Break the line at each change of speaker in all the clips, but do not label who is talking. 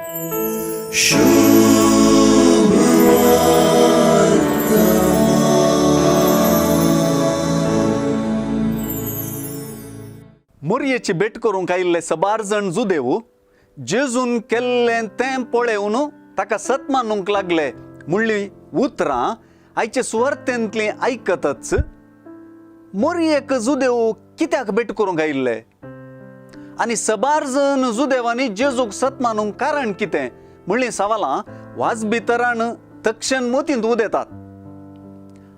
मोरयेची भेट करूंक आयिल्ले सबार जण जुदेव जेजून केल्लें तें पळेवन ताका सत मानूंक लागले म्हणली उतरां आयचे सुवार्थेंतलीं आयकतच मोरयेक जुदेव कित्याक भेट करूंक आयिल्ले आनी सबार जण जुदेवांनी जेजूक सत मानूंक कारण कितें म्हणलीं सवालां वाजभितरान तक्षण मतींत उदेतात.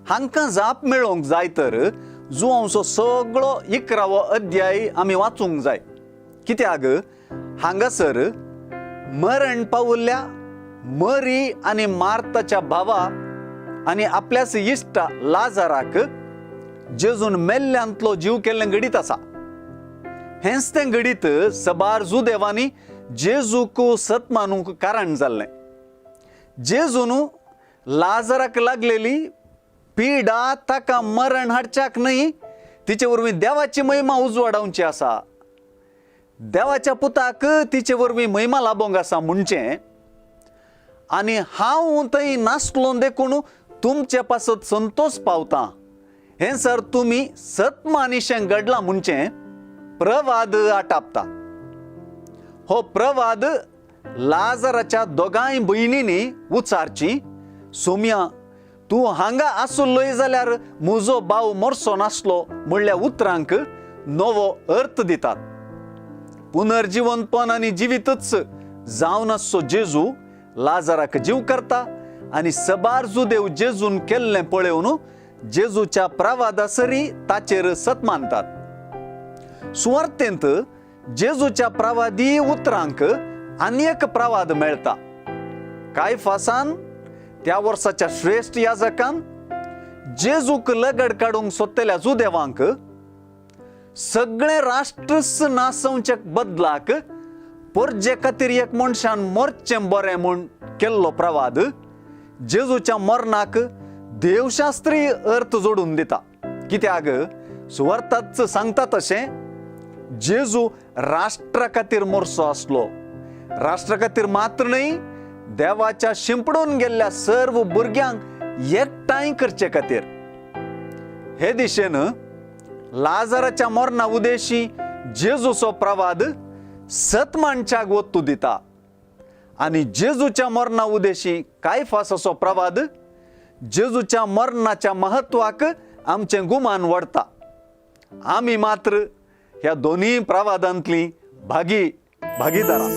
हांकां जाप मेळोवंक जाय तर जुवांचो सगळो इकरावो अध्याय आमी वाचूंक जाय. कित्याक हांगासर मरण पावल्ल्या मरी आनी मार्ताच्या भावा आनी आपल्याच इश्टा लाजाराक जेजून मेल्ल्यांतलो जीव केल्लें घडीत आसा. हेंच तें घडीत सबार जुदेवांनी जेजूक सत मानूंक कारण जाल्लें. जेजून लाजराक लागलेली पिडा ताका मरण हाडच्याक न्हय, तिचे वरवीं देवाची महिमा उजवाडावची आसा, देवाच्या पुताक तिचे वरवीं महिमा लाबोवंक आसा म्हणचें, आनी हांव थंय नासलो देखून तुमचे पासत संतोश पावता, हें सर तुमी सतमानिशें घडलां म्हणचें प्रवाद आटापता. हो प्रवाद लाजराच्या दोगांय भयणींनी उचारची, सोम्या तूं हांगा आसलोय जाल्यार म्हजो भाव मरचो नासलो म्हणल्या उतरांक नवो अर्थ दितात. पुनर्जिवंतपण आनी जिवीतच जावन आसचो जेजू लाजराक जीव करता आनी सबार जुदेव जेजून केल्लें पळोवन जेजूच्या प्रवादा सरी ताचेर सत मानतात. सुवार्थेंत जेजूच्या प्रवादी उतरांक आनी एक प्रवाद मेळटा. कायफासान त्या वर्साच्या श्रेश्ठ याजकान जेजूक लगड काडूंक सोदतल्या जुदेवांक सगळें राष्ट्रच नासोवच्या बदलाक पोरजे खातीर एक मनशान मरचें बरें म्हूण केल्लो प्रवाद जेजूच्या मरणाक देवशास्त्रीय अर्थ जोडून दिता. कित्याक सुवार्थाच सांगता तशें जेजू राष्ट्रा खातीर मरचो आसलो, राष्ट्रा खातीर मात्र न्हय देवाच्या शिंपडून गेल्ल्या सर्व भुरग्यांक एकठांय करचे खातीर. हे दिशेन लाजराच्या मरणा उदेशी जेजूचो प्रवाद सत मानच्याक वत्तू दिता आनी जेजूच्या मरणा उदेशी कायफासाचो प्रवाद जेजूच्या मरणाच्या महत्वाक आमचें गुमान वडता. आमी मात्र ह्या दोनूय प्रवादांतली भागीदारां.